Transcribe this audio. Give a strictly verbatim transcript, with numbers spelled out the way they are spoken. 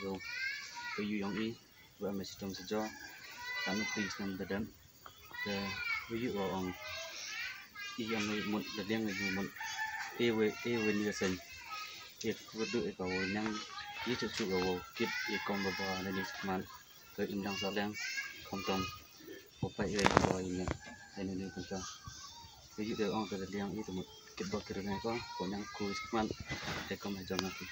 ïa u, ïa u ïong i, wa me sitom sa jo, kan u pli snem da dem. Te u ïu wa ong, i ïong i mut da liang i mut, e we, e we ni sen. E ku du e ka wo nang, i chu chu ka wo, kit i kom ba ba na ni sman. Ke im dang sa leng, kom tom, ko pa i we ko i ne, e ni ni kom tom. U ïu de ong ka da liang i tu mut, kit ba kit ne ko, ko nang ku sman, e kom e jong na ki.